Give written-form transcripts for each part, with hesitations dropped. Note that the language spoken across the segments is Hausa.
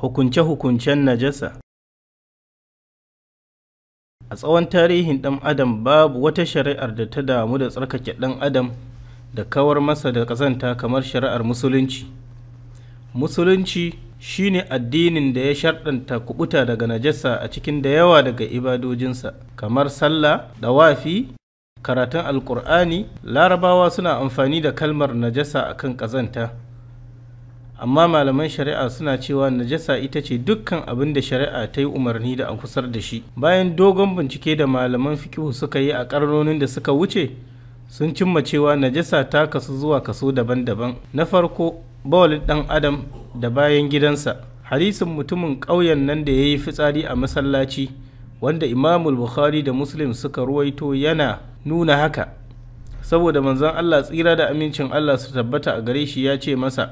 Hukunce-hukuncen najasa. A tsawon tarihin ɗan adam babu wata shari'ar da ta damu da tsarkake ɗan adam da kawar masa da ƙazanta kamar shari'ar Musulunci. Musulunci shi ne addinin da ya sharɗanta kuɓuta daga najasa a cikin da yawa daga ibadojinsa, kamar sallah, ɗawafi, karatun Alƙur'ani. Larabawa suna amfani da kalmar najasa a kan ƙazanta, amma malaman shari'a suna cewa najasa ita ce dukkan abin da shari'a ta yi umarni da a kusar da shi. Bayan dogon bincike da malaman fikihu suka yi a ƙarnonin da suka wuce, sun cimma cewa najasa ta kasu zuwa kaso daban-daban. Na farko, bawalin ɗan adam da bayan gidansa. Hadisin mutumin ƙauyen nan da ya yi fitsari a masallaci, wanda Imamul Bukhari da Muslim suka ruwaito, yana nuna haka, saboda manzon Allah tsira da amincin Allah su tabbata a gare shi ya ce masa,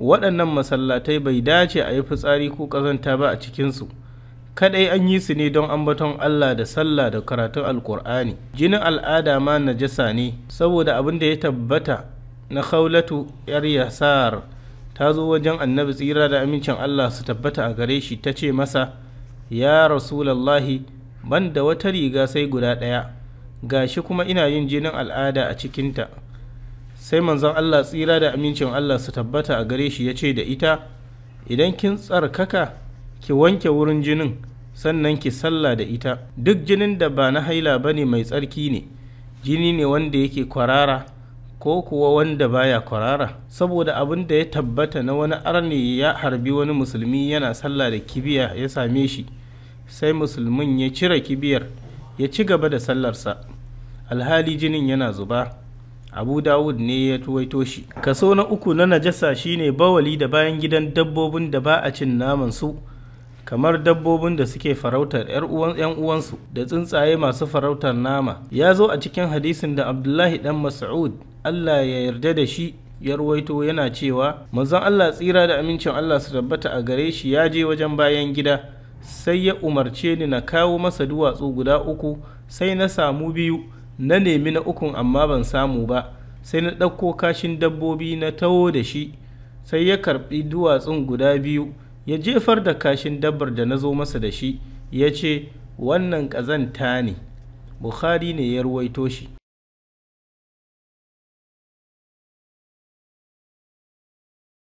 waɗannan masallatai bai dace a yi fitsari ko ƙazanta ba a cikinsu, kaɗai an yi su ne don ambaton Allah da sallah da karatun Alƙur'ani. Jinin al'ada ma najasa ne, saboda abin da ya tabbata na Khawlatu yar Yasar ta zo wajen Annabi tsira da amincin Allah su tabbata a gare shi, ta ce masa, ya Rasulallahi, ban da wata riga sai guda ɗaya, gashi kuma ina yin jinin al'ada a cikinta. Sai manzon Allah tsira da amincin Allah su tabbata a gare shi ya ce da ita, idan kin tsarkaka ki wanke wurin jinin, sannan ki sallah da ita. Duk jinin da ba na haila ba ne mai tsarki ne, jini ne wanda yake kwarara ko kuwa wanda baya kwarara, saboda abin da ya tabbata na wani arne ya harbi wani musulmi yana sallah da kibiya ya same shi, sai musulmin ya cire kibiyar ya ci gaba da sallarsa, alhali jinin yana zuba. Abu Dawud ne ya tuwaito shi. Kaso na uku na najasa shine bawali da bayan gidan dabbobin da ba a cin naman su, kamar dabbobin da suke farautar ‘yan uwansu da tsuntsaye masu farautar nama. Ya zo a cikin hadisin da Abdullahi dan Mas'ud, Allah ya yarda da shi, ya ruwaito, yana cewa manzon Allah tsira da amincin Allah su tabbata a gare shi ya je wajen bayan gida, sai ya umarce ni na kawo masa duwatsu guda uku, sai na samu biyu, na nemi na ukun amma ban samu ba, sai na ɗauko kashin dabbobi na taho da shi, sai ya karɓi duwatsun guda biyu, ya jefar da kashin dabbar da na zo masa da shi, ya ce wannan ƙazanta ne. Bukhari ne ya ruwaito shi.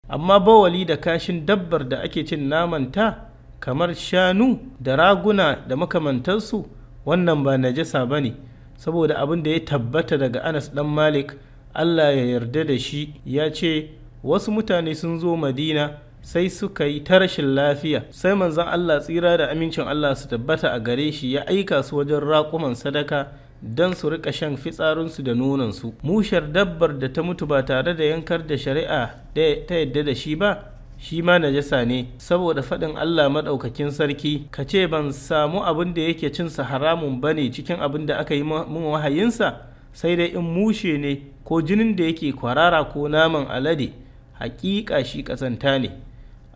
Amma bawali da kashin dabbar da ake cin namanta, kamar shanu da raguna da makamantansu, wannan ba najasa ba ne, saboda abin da ya tabbata daga Anas ɗan Malik, Allah ya yarda da shi, ya ce wasu mutane sun zo Madina sai suka yi ta rashin lafiya, sai manzon Allah tsira da amincin Allah su tabbata a gare shi ya aika su wajen raƙuman sadaka don su rika shan fitsarinsu da nononsu. Mushar dabbar da ta mutu ba tare da yankar da shari'a ta yadda da shi ba, shi ma najasa ne, saboda faɗin Allah maɗaukakin sarki, ka ce ban samu abin da yake cinsa haramun ba ne cikin abin da aka yi min wahayinsa, sai dai in mushe ne ko jinin da yake kwarara ko naman alade, haƙiƙa shi ƙazanta ne.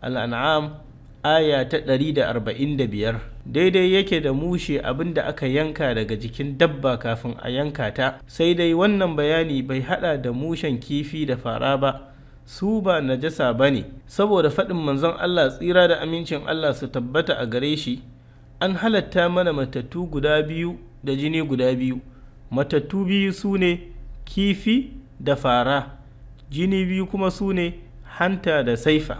Al'an'am aya ta 145. Daidai yake da mushe abin da aka yanka daga jikin dabba kafin a yanka ta, sai dai wannan bayani bai hada da mushen kifi da fara ba, su ba najasa ba ne, saboda faɗin manzon Allah tsira da amincin Allah su tabbata a gare shi, an halatta mana matattu guda biyu da jini guda biyu. Matattu biyu su ne kifi da fara, jini biyu kuma su ne hanta da saifa.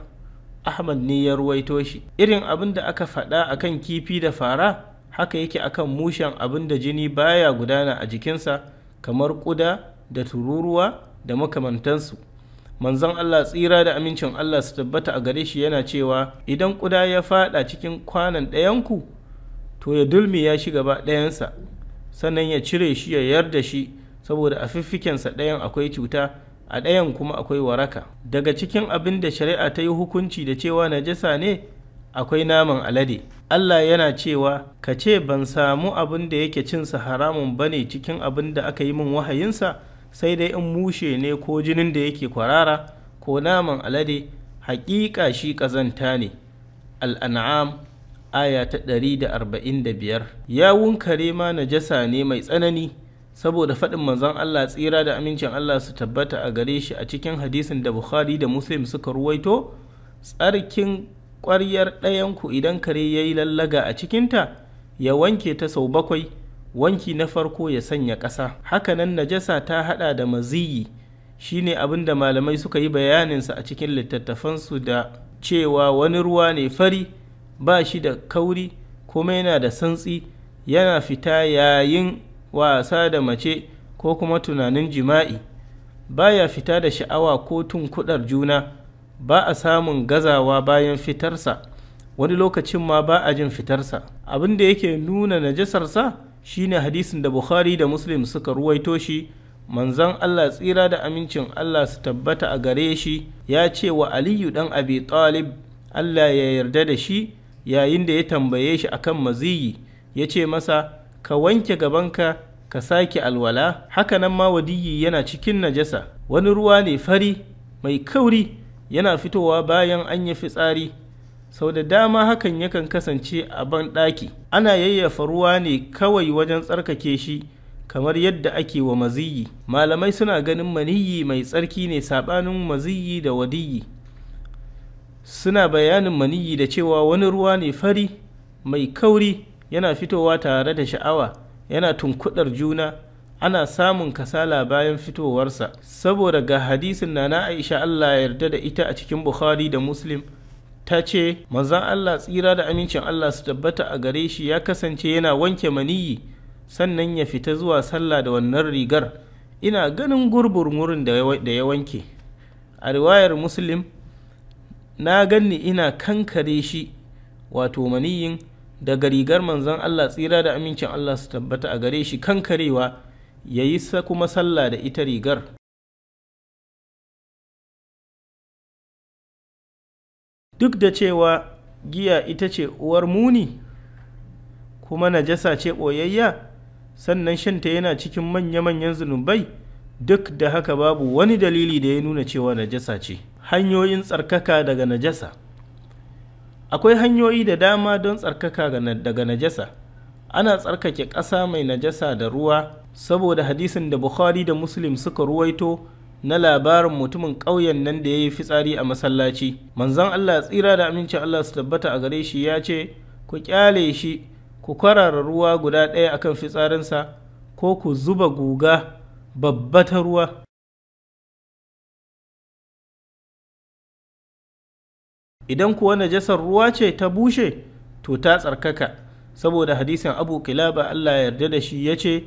Ahmad ne ya ruwaito shi. Irin abin da aka faɗa akan kifi da fara haka yake akan mushen abin da jini baya gudana a jikinsa, kamar ƙuda da tururuwa da makamantansu. Manzon Allah tsira da amincin Allah su tabbata a gare shi yana cewa idan ƙuda ya faɗa cikin kwanan ɗayanku, to ya dulmi ya shi gaba ɗayansa, sannan ya cire shi ya yarda shi, saboda a fiffikensa ɗayan akwai cuta, a ɗayan kuma akwai waraka. Daga cikin abin da shari'a ta yi hukunci da cewa najasa ne akwai naman alade. Allah yana cewa, ka ce ban samu abin da yake cinsa haramun ba ne cikin abin da aka yi min wahayinsa, sai dai in mushe ne ko jinin da yake kwarara ko naman alade, haƙiƙa shi ƙazanta ne. Al'an'am aya ta 145. Yawun kare ma najasa ne mai tsanani, saboda faɗin manzon Allah tsira da amincin Allah su tabbata a gare shi a cikin hadisin da Bukhari da Muslim suka ruwaito, tsarkin Ƙwaryar ɗayanku idan kare ya yi lallaga a cikinta, ya wanke ta sau 7, wanki na farko ya sanya ƙasa. Hakanan najasa ta haɗa da maziyi, shine abin da malamai suka yi bayaninsa a cikin littattafansu da cewa wani ruwa ne fari, ba shi da kauri kuma yana da santsi, yana fita yayin wasa da mace ko kuma tunanin jima'i, baya fita da sha'awa ko tunkuɗar juna, ba a samun gazawa bayan fitarsa, wani lokacin ma ba a jin fitarsa. Abin da yake nuna najasarsa shine hadisin da Bukhari da Muslim suka ruwaito shi. Manzon Allah tsira da amincin Allah su tabbata a gare shi ya ce wa Aliyu dan Abi Talib, Allah ya yarda da shi, yayin da ya tambaye shi akan maziyi, ya ce masa, ka wanke gabanka ka sake alwala. Hakanan ma wadiyi yana cikin najasa, wani ruwa ne fari mai kauri yana fitowa bayan an yi fitsari. Sau da dama hakan yakan kasance a banɗaki. Ana yayyafa ruwa ne kawai wajen tsarkake shi kamar yadda ake wa maziyi. Malamai suna ganin maniyyi mai tsarki ne saɓanin maziyi da wadiyi. Suna bayanin maniyyi da cewa wani ruwa ne fari mai kauri yana fitowa tare da sha'awa, yana tunkuɗar juna, ana samun kasala bayan fitowarsa. Saboda ga hadisin Nana Aisha, Allah ya yarda da ita, a cikin Bukhari da Muslim, ta ce manzon Allah tsira da amincin Allah su tabbata a gare shi ya kasance yana wanke maniyyi sannan ya fita zuwa sallah da wannan rigar, ina ganin gurbin wurin da ya wanke. A riwayar Muslim, na ganni ina kankare shi, wato maniyyin, daga rigar manzon Allah tsira da amincin Allah su tabbata a gare shi, kankarewa ya yi kuma sallah da ita rigar. Duk da cewa giya ita ce uwar muni kuma najasa ce ɓoyayya, sannan shanta yana cikin manya-manyan zunubai, duk da haka babu wani dalili da ya nuna cewa najasa ce. Hanyoyin tsarkaka daga najasa. Akwai hanyoyi da dama don tsarkaka daga najasa. Ana tsarkake ƙasa mai najasa da ruwa, saboda hadisin da Bukhari da Muslim suka ruwaito na labarin mutumin ƙauyen nan da ya yi fitsari a masallaci. Manzon Allah tsira da amincin Allah su tabbata a gare shi ya ce, ku ƙyale shi, ku kwarara ruwa guda ɗaya akan fitsarinsa, ko ku zuba guga babba ta ruwa. Idan kuwa najasar ruwa ce ta bushe, to ta tsarkaka, saboda hadisin Abu Kilaba, Allah ya yarda da shi, ya ce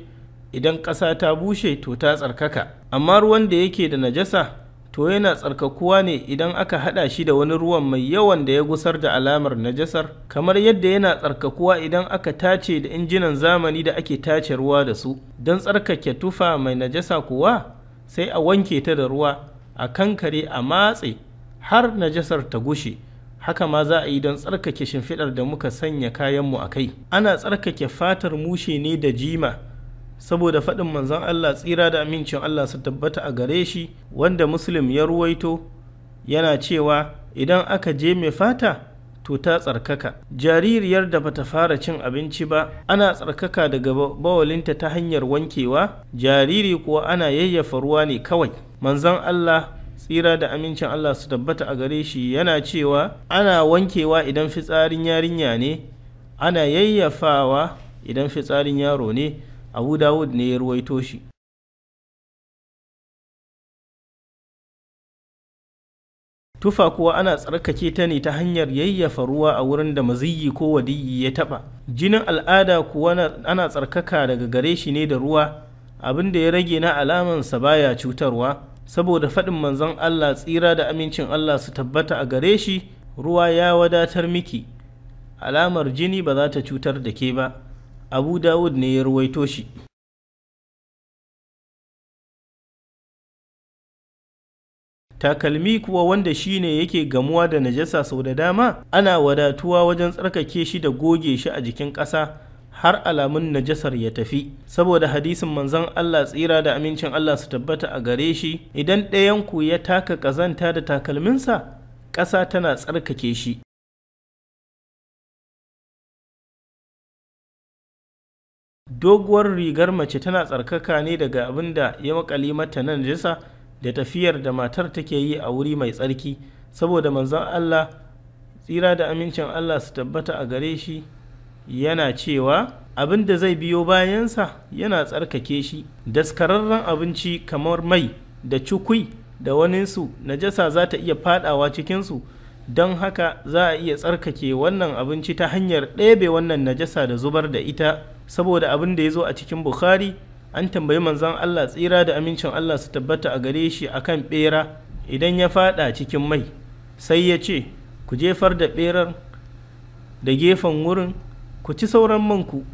idan ƙasa ta bushe to ta tsarkaka. Amma ruwan da yake da najasa to yana tsarkakuwa ne idan aka haɗa shi da wani ruwan mai yawan da ya gusar da alamar najasar, kamar yadda yana tsarkakuwa idan aka tace da injinan zamani da ake tace ruwa da su. Don tsarkake tufa mai najasa kuwa sai a wanke ta da ruwa, a kankare, a matse har najasar ta gushe. Haka ma za a yi don tsarkake shimfiɗar da muka sanya kayanmu a kai. Ana tsarkake fatar mushe ne da jima, saboda faɗin manzon Allah tsira da amincin Allah su tabbata a gare shi, wanda Muslim ya ruwaito, yana cewa idan aka je mai fata to ta tsarkaka. Jaririyar da bata fara cin abinci ba ana tsarkaka daga bawalinta ta hanyar wankewa, jariri kuwa ana yayyafa ruwa ne kawai. Manzon Allah tsira da amincin Allah su tabbata a gare shi yana cewa ana wankewa idan fitsarin yarinya ne, ana yayyafawa idan fitsarin yaro ne. Abu Dawud ne ya ruwaito shi. Tufa kuwa ana tsarkake ta ne ta hanyar yayyafa ruwa a wurin da maziyyi ko wadiyyi ya taɓa. Jinin al'ada kuwa ana tsarkaka daga gare shi ne da ruwa, abin da ya rage na alamansa baya cutarwa, saboda faɗin manzon Allah tsira da amincin Allah su tabbata a gare shi, ruwa ya wadatar miki, alamar jini ba za ta cutar da ke ba. Abu Dawud ne ya ruwaito shi. Takalmi kuwa, wanda shine yake gamuwa da najasa sau da dama, ana wadatuwa wajen tsarkake shi da goge shi a jikin ƙasa har alamun najasar ya tafi, saboda hadisin manzon Allah tsira da amincin Allah su tabbata a gare shi, idan ɗayanku ya taka ƙazanta da takalminsa, ƙasa tana tsarkake shi. Doguwar rigar mace tana tsarkaka ne daga abin da ya makale mata na najasa da tafiyar da matar take yi a wuri mai tsarki, saboda manzon Allah Tsira da amincin Allah su tabbata a gare shi, yana cewa abin da zai biyo bayansa yana tsarkake shi. Daskararren abinci kamar mai da cukui da waninsu, najasa za ta iya fadawa cikinsu, don haka za a iya tsarkake wannan abinci ta hanyar ɗebe wannan najasa da zubar da ita. Saboda abin da ya zo a cikin Bukhari, an tambayi manzon Allah, tsira da amincin Allah su tabbata a gare shi, akan ɓera idan ya fada cikin mai, sai ya ce, ku jefar da ɓerar da gefen wurin, ku ci sauran manku.